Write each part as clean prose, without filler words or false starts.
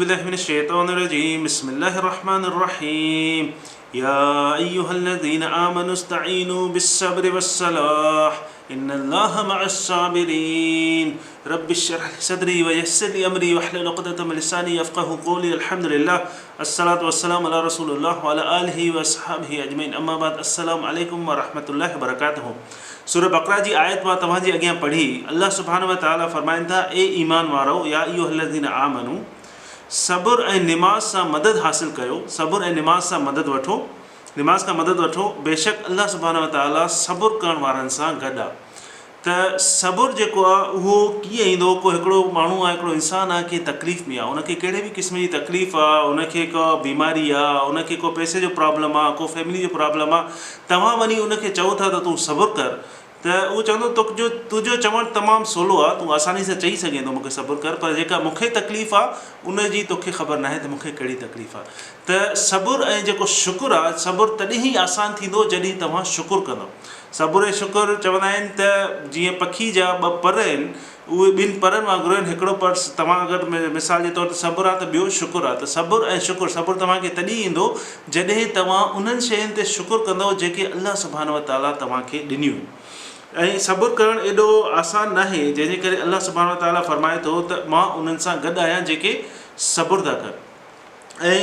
بالله من الشيطان الرجيم بسم الله الرحمن الرحيم يا ايها الذين آمنوا استعينوا بالصبر والصلاح ان الله مع الصابرين رب اشرح لي صدري ويسر لي امري واحلل عقدة من لساني يفقهوا قولي الحمد لله الصلاة والسلام على رسول الله وعلى آله واصحابه اجمعين اما بعد السلام عليڪم ورحمة الله وبرڪاته سورة بقره جي آيت مان توهان جي اڳيان پڙهي الله سبحانه وتعالي فرمائن ٿا اي ايمان وارؤ يا ايها الذين آمنوا صبر ۽ نماز سان مدد حاصل ڪيو صبر ۽ نماز سان مدد وٺو نماز کان مدد وٺو بيشڪ الله سبحانه وتعالي صبر ڪرڻ وارن سان گڏ آ ته صبر جيڪو آ اهو ڪيئن ايندو ڪو هڪڙو ماڻهو آ هڪڙو انسان آ ڪنهن تڪليف ۾ آ ان کي ڪهڙي به قسم جي تڪليف آ ان کي ڪا بيماري آ ان کي ڪو پئسي جو پرابلم آ ڪو فيملي جو پرابلم آ توهان وڃي ان کي چئو ٿا ته تون صبر ڪر ته اهو چوندو توکجو تنهنجو چوڻ تمام سولو آ تون آساني سان چئي سگهين ٿو مون کي صبر ڪر پر جيڪا مون کي تڪليف آ ان جي توکي خبر ناهي ته مون کي ڪهڙي تڪليف آ ته صبر ۽ جيڪو شڪر آ صبر تڏهن ئي آسان ٿيندو جڏهن توهان شڪر ڪندؤ صبر ۽ شڪر چوندا آهن ته جيئن پکي جا ٻه پر آهن اهي ٻن پرن وانگر آهن، هڪڙو پر توهان اگر مثال جي طور تي صبر آهي ته ٻيو شڪر آهي ته صبر ۽ شڪر، صبر توهان کي تڏهن ايندو جڏهن توهان انهن شين تي شڪر ڪندؤ جيڪي الله سبحانه وتعاليٰ توهان کي ڏنيون آهن ۽ صبر ڪرڻ ايڏو آسان ناهي جنهن جي ڪري الله سبحانه وتعاليٰ فرمائي ٿو ته مان انهن سان گڏ آهيان جيڪي صبر ٿا ڪن. ۽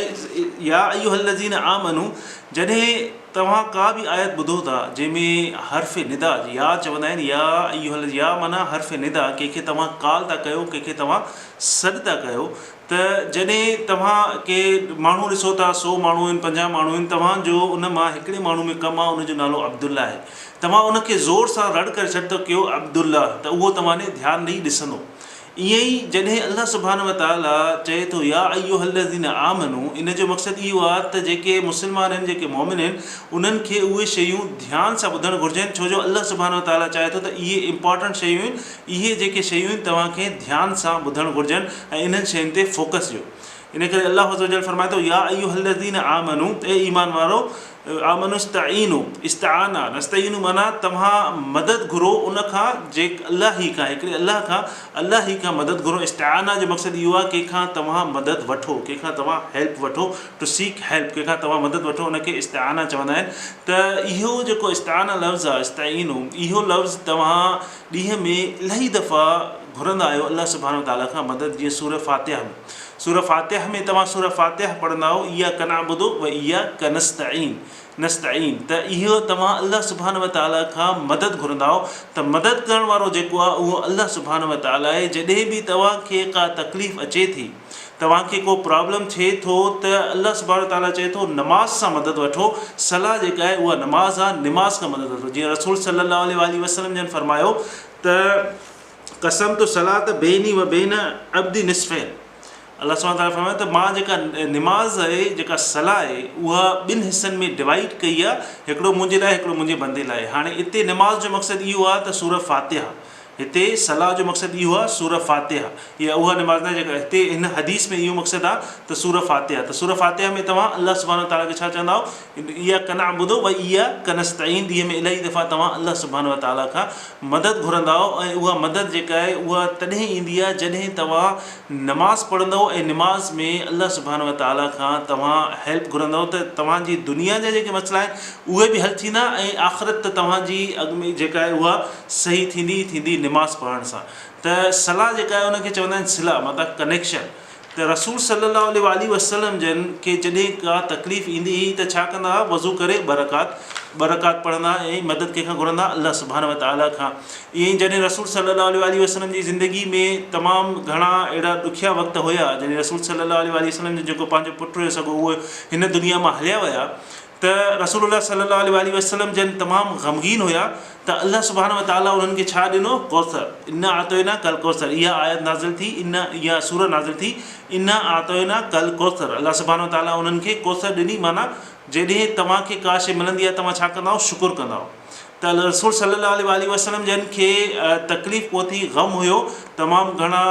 يا ايها الذين آمنو جڏهن توهان ڪا به آيت ٻڌو ٿا جنهن ۾ حرف ندا يا چوندا آهن يا ايها يا معنيٰ حرف ندا ڪنهن کي توهان ڪال ٿا ڪيو ڪنهن کي توهان سڏ ٿا ڪيو ته جڏهن توهان ڪي ماڻهو ڏسو ٿا سو ماڻهو آهن 50 ماڻهو آهن توهان جو ان مان هڪڙي ماڻهو ۾ ڪم آهي ان جو نالو عبدالله آهي توهان ان کي زور سان رڙ ڪري سڏ ٿا ڪيو عبدالله ته اهو توهان ڏي ڌيان ڏئي ڏسندو ائين ئي جڏهن الله سبحانه وتعاليٰ چئي ٿو يا ايها الذين آمنو ان جو مقصد اهو آهي ته جيڪي مسلمان آهن جيڪي مؤمن آهن انهن کي اهي شيون ڌيان سان ٻڌڻ گهرجن ڇو جو الله سبحانه وتعاليٰ چاهي ٿو ته اهي امپارٽنٽ شيون آهن اهي جيڪي شيون آهن توهان کي ڌيان سان ٻڌڻ گهرجن ۽ انهن شين تي فوڪس ڏيو ان ڪري الله عزوجل فرمائي ٿو يا ايها الذين آمنو اي ايمان وارو آمنوا استعينوا، استعانه، نستعين معنيٰ توهان مدد گهرو ان کان جيڪ الله ئي کان، هڪڙي الله کان، الله ئي کان مدد گهرو، استعانه جو مقصد اهو آهي ڪنهن کان توهان مدد وٺو، ڪنهن کان توهان هيلپ وٺو، To seek help، ڪنهن کان توهان مدد وٺو ان کي استعانه چوندا آهن ته اهو جيڪو استعانه لفظ آهي استعينوا اهو لفظ توهان ڏينهن ۾ الاهي دفعا گهرندا آهيو الله سبحانه وتعاليٰ کان مدد جيئن سورة فاتحه ۾ سورة فاتحه ۾ توهان سورة فاتحه پڙهندا آهيو اياڪ نعبد و اياڪ نستعين نستعين ته اهو توهان الله سبحانه وتعاليٰ کان مدد گهرندا آهيو ته مدد ڪرڻ وارو جيڪو آهي اهو الله سبحانه وتعاليٰ آهي جڏهن به توهان کي ڪا تڪليف اچي ٿي توهان کي ڪو پرابلم ٿئي ٿو ته الله سبحانه وتعاليٰ چئي ٿو نماز سان مدد وٺو صلاح جيڪا آهي اها نماز آهي نماز کان مدد وٺو جيئن رسول صلي الله عليه واٰله وسلم جن فرمايو ته قسمت الصلاة بيني وبين عبدي نصفين الله سبحانه وتعالٰي فرمايو ته مان جيڪا نماز آهي جيڪا صلاح آهي اها ٻن حصن ۾ ڊوائيڊ ڪئي آهي هڪڙو منهنجي لاء هڪڙو منهنجي بندي لاء هاڻي اتي نماز جو مقصد اهو آهي ته سورة فاتحه هتي صلاح جو مقصد اهو آهي سورة فاتحه اها اها نماز ناهي جيڪا هتي هن حديث ۾ اهو مقصد آهي ته سورة فاتحه ته سورة فاتحه ۾ توهان الله سبحانه وتعالٰي کي ڇا چوندا آهيو اياڪ نعبد و اياڪ نستعين ڏينهن ۾ الاهي دفعا توهان الله سبحانه وتعالٰي کان مدد گهرندائو ۽ اها مدد جيڪا آهي اها تڏهن ايندي آهي جڏهن توهان نماز پڙهندؤ ۽ نماز ۾ الله سبحانه وتعاليٰ کان توهان هيلپ گهرندؤ ته توهان جي دنيا جا جيڪي مسئلا آهن اهي به حل ٿيندا ۽ آخرت ته توهان جي اڳ ۾ جيڪا آهي اها صحيح ٿيندي ئي ٿيندي نماز پڙهڻ سان ته صلاح جيڪا آهي ان کي چوندا آهن صله مطلب ڪنيڪشن ته رسول صلي الله عليه واٰله وسلم جن کي جڏهن ڪا تڪليف ايندي هئي ته ڇا ڪندا هئا وضو ڪري ٻه رڪعت ٻه رڪعت پڙهندا هئا ۽ مدد ڪنهن کان گهرندا هئا الله سبحانه وتعالي کان ائين ئي جڏهن رسول صلي الله عليه واٰله وسلم جي زندگي ۾ تمام گهڻا اهڙا ڏکيا وقت هيا جڏهن رسول صلي الله عليه واٰله وسلم جو جيڪو پنهنجو پٽ هيو سڳو اهو هن دنيا مان هليا ويا ته رسول الله صلي الله عليه واٰله وسلم جن تمام غمگين هيا ته الله سبحانه وتعالي انهن کي ڇا ڏنو؟ ڪوثر، انا اعطيناک الڪوثر، اها آيت نازل ٿي، انا اها سورة نازل ٿي، انا اعطيناک الڪوثر، الله سبحانه وتعالي انهن کي ڪوثر ڏني معنيٰ جڏهن توهان کي ڪا شيء ملندي آهي توهان ڇا ڪندا آهيو؟ شڪر ڪندا آهيو ته رسول صلي الله عليه واٰله وسلم جن کي تڪليف پهتي غم هيو تمام گهڻا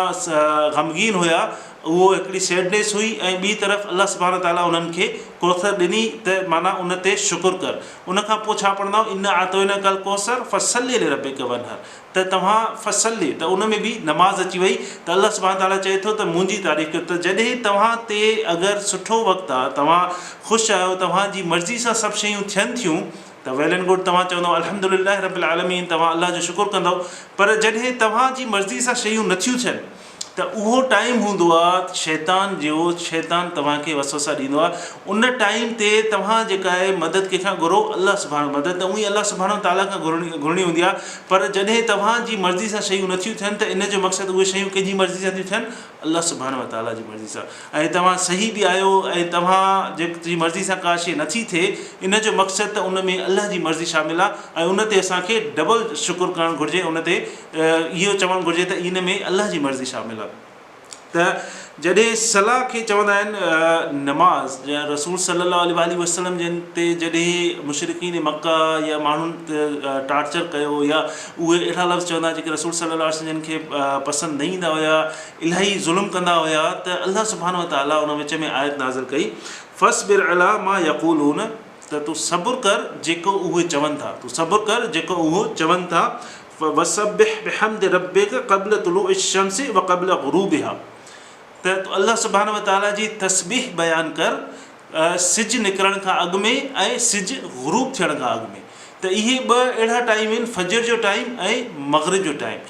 غمگين هيا. اهو هڪڙي سيڊنيس هئي ۽ ٻي طرف الله سبحانه وتعاليٰ انهن کي ڪوثر ڏني ته معنيٰ ان تي شڪر ڪر. ان کان پوء ڇا پڙهندا آهيون انا اعطيناک الڪوثر فصل لربک وانحر ته توهان فصل ته ان ۾ به نماز اچي وئي ته الله سبحانه وتعاليٰ چئي ٿو ته منهنجي تعريف ڪيو ته جڏهن توهان تي اگر سٺو وقت آهي توهان خوش آهيو توهان جي مرضي سان سڀ شيون ٿين ٿيون ته ويل اينڊ گڊ توهان چوندؤ الحمد لله رب العالمين توهان الله جو شڪر ڪندؤ پر جڏهن توهان جي مرضي سان شيون نٿيون ٿين ته اهو ٽائيم هوندو آ شيطان جو شيطان توهان کي وسوسا ڏيندو آ ان ٽائيم تي توهان جيڪا آهي مدد ڪنهن کان گهرو الله سبحانه مدد ته اونئي الله سبحانه تعالي کان گهرڻي گهرڻي هوندي آ پر جڏهن توهان جي مرضي سان شيون نٿيون ٿين ته ان جو مقصد اهي شيون ڪنهن جي مرضي سان ٿيون ٿين الله سبحانه وتعالي جي مرضي سان ۽ توهان صحيح به آهيو ۽ توهان جي مرضي سان ڪا شيء نٿي ٿئي ان جو مقصد ته ان ۾ الله جي مرضي شامل آ ۽ ان تي اسان کي ڊبل شڪر ڪرڻ گهرجي ان تي اهو چوڻ گهرجي ته ان ۾ الله جي مرضي شامل آهي ته جڏهن صلاح کي چوندا آهن نماز يا رسول صلي الله عليه واٰله وسلم جن تي جڏهن مشرڪين مڪه يا ماڻهن ٽارچر ڪيو يا اهي اهڙا لفظ چوندا جيڪي رسول صلي الله عليه وسلم جن کي پسند نه ايندا هيا الاهي ظلم ڪندا هيا ته الله سبحانه وتعالي ان وچ ۾ آيت نازل ڪئي فاصبر علي ما يقولون ته تون صبر ڪر جيڪو اهي چون ٿا، تون صبر ڪر جيڪو اهو چون ٿا، وسبح بحمد ربک قبل طلوع الشمس وقبل غروبها ته تون الله سبحانه وتعالي جي تسبيح بيان ڪر سج نڪرڻ کان اڳ ۾ ۽ سج غروب ٿيڻ کان اڳ ۾ ته اهي ٻه اهڙا ٽائيم آهن فجر جو ٽائيم ۽ مغرب جو ٽائيم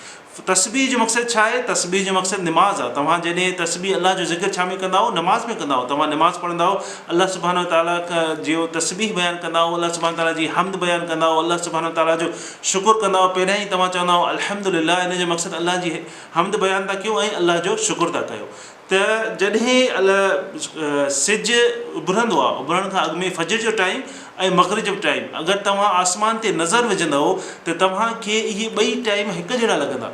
تسبيح جو مقصد ڇا آهي؟ تسبيح جو مقصد نماز آهي. توهان جڏهن تسبيح الله جو ذڪر ڇا ۾ ڪندا آهيو؟ نماز ۾ ڪندا آهيو. توهان نماز پڙهندا آهيو، الله سبحانه وتعاليٰ جو تسبيح بيان ڪندا آهيو، الله سبحانه وتعاليٰ جي حمد بيان ڪندا آهيو، الله سبحانه وتعاليٰ جو شڪر ڪندا آهيو. پهريان ئي توهان چوندا آهيو الحمد لله ان جو مقصد الله جي حمد بيان ٿا ڪيو ۽ الله جو شڪر ٿا ڪيو. ته جڏهن سج اڀرندو آهي، اڀرڻ کان اڳ ۾ فجر جو ٽائيم ۽ مغرب جو ٽائيم اگر توهان آسمان تي نظر وجهندؤ ته توهان کي اهي ٻئي ٽائيم هڪ جهڙا لڳندا.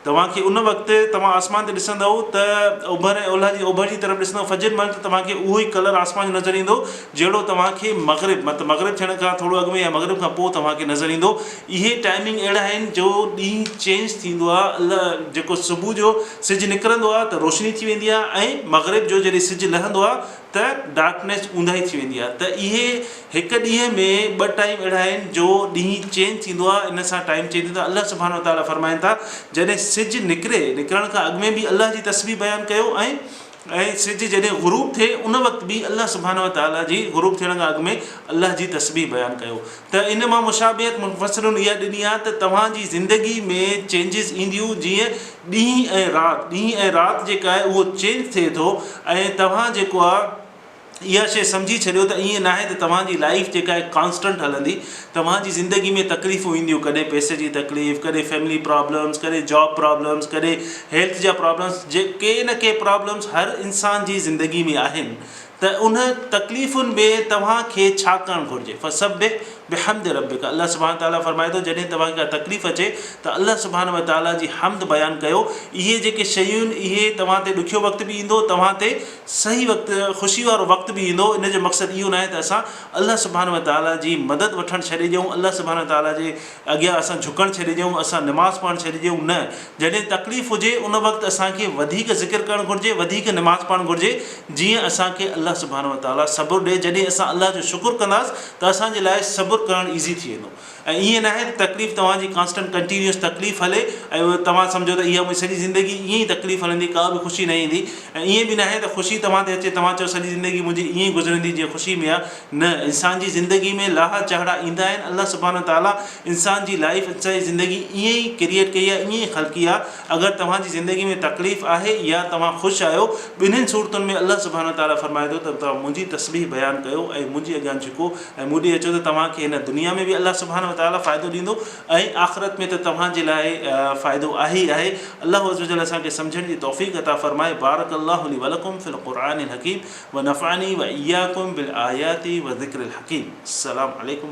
توهان کي ان وقت توهان آسمان تي ڏسندؤ ته اوڀر ۽ اولهه جي اوڀر جي طرف ڏسندؤ فجر مهل ته توهان کي اهو ئي ڪلر آسمان جو نظر ايندو جهڙو توهان کي مغرب مطلب مغرب ٿيڻ کان ٿورو اڳ ۾ يا مغرب کان پوء توهان کي نظر ايندو. اهي ٽائيمنگ اهڙا آهن جو ڏينهن چينج ٿيندو آهي الله جيڪو صبح جو سج نڪرندو آهي ته روشني ٿي ويندي آهي ۽ مغرب جو جڏهن سج لهندو آهي ته ڊارڪنيس اونداهي ٿي ويندي آهي ته اهي هڪ ڏينهن ۾ ٻه ٽائيم اهڙا آهن جو ڏينهن چينج ٿيندو آهي ان سان ٽائيم چينج ٿيندو آهي الله سبحانه وتعالٰي فرمائن ٿا جڏهن سج نڪري نڪرڻ کان اڳ ۾ به الله جي تسبيح بيان ڪيو ۽ ۽ سج جڏهن غروب ٿئي ان وقت به الله سبحانه وتعاليٰ جي غروب ٿيڻ کان اڳ ۾ الله جي تسبيح بيان ڪيو ته ان مان مشابهت مفسرن اها ڏني آهي ته توهان جي زندگي ۾ چينجز اينديون جيئن ڏينهن ۽ رات ڏينهن ۽ رات جيڪا آهي اهو چينج ٿئي ٿو ۽ توهان جيڪو آهي اها شيء سمجهي ڇڏيو ته ائين ناهي ته توهان جي لائيف جيڪا آهي ڪانسٽنٽ هلندي، توهان جي زندگي ۾ تڪليفون اينديون ڪڏهن پئسي جي تڪليف، ڪڏهن فيملي پرابلمز، ڪڏهن جاب پرابلمز، ڪڏهن هيلٿ جا پرابلمز، جي ڪي نه ڪي پرابلمز هر انسان جي زندگي ۾ آهن ته ان تڪليفن ۾ توهان کي ڇا ڪرڻ گهرجي فسبح بحمد ربک الله سبحانه وتعاليٰ فرمائي ٿو جڏهن توهان کي ڪا تڪليف اچي ته الله سبحانه وتعاليٰ جي حمد بيان ڪيو اهي جيڪي شيون اهي توهان تي ڏکيو وقت به ايندو توهان تي صحيح وقت خوشي وارو وقت به ايندو ان جو مقصد اهو ناهي ته اسان الله سبحانه وتعاليٰ جي مدد وٺڻ ڇڏي ڏيون الله سبحانه وتعاليٰ جي اڳيان اسان جهڪڻ ڇڏي ڏيون اسان نماز پڙهڻ ڇڏي ڏيون نه جڏهن تڪليف هجي ان وقت اسان کي وڌيڪ ذڪر ڪرڻ گهرجي وڌيڪ نماز پڙهڻ گهرجي جيئن اسان کي الله سبحانه وتعاليٰ صبر ڏي جڏهن اسان الله جو شڪر ڪنداس ته اسان جي لاء صبر ڪرڻ ايزي ٿي ويندو ۽ ائين ناهي ته تڪليف توهان جي ڪانسٽنٽ ڪنٽينيوس تڪليف هلي ۽ توهان سمجهو ته اها منهنجي سڄي زندگي ائين ئي تڪليف هلندي ڪا به خوشي نه ايندي ۽ ائين به ناهي ته خوشي توهان تي اچي توهان چئو سڄي زندگي منهنجي ائين ئي گذرندي جيئن خوشي ۾ آ نه انسان جي زندگي ۾ لاها چاڙها ايندا آهن الله سبحانه وتعالي انسان جي لائيف انسان جي زندگي ائين ئي ڪريئيٽ ڪئي آهي ائين ئي خلقي آ اگر توهان جي زندگي ۾ تڪليف آهي يا توهان خوش آهيو، ٻنهين صورتن ۾ الله سبحانه وتعاليٰ فرمائي ٿو ته توهان منهنجي تسبيح بيان ڪيو ۽ منهنجي اڳيان جهڪو ۽ مون ڏي اچو ته توهان کي هن دنيا ۾ به الله سبحانه وتعاليٰ فائدو ڏيندو ۽ آخرت ۾ ته توهان جي لاء فائدو آهي ئي آهي. الله عزوجل اسان کي سمجهڻ جي توفيق عطا فرمائي. بارڪ الله لي ولڪم في القرآن الحڪيم ونفعني واياڪم بالآيات وذڪر الحڪيم. السلام عليڪم.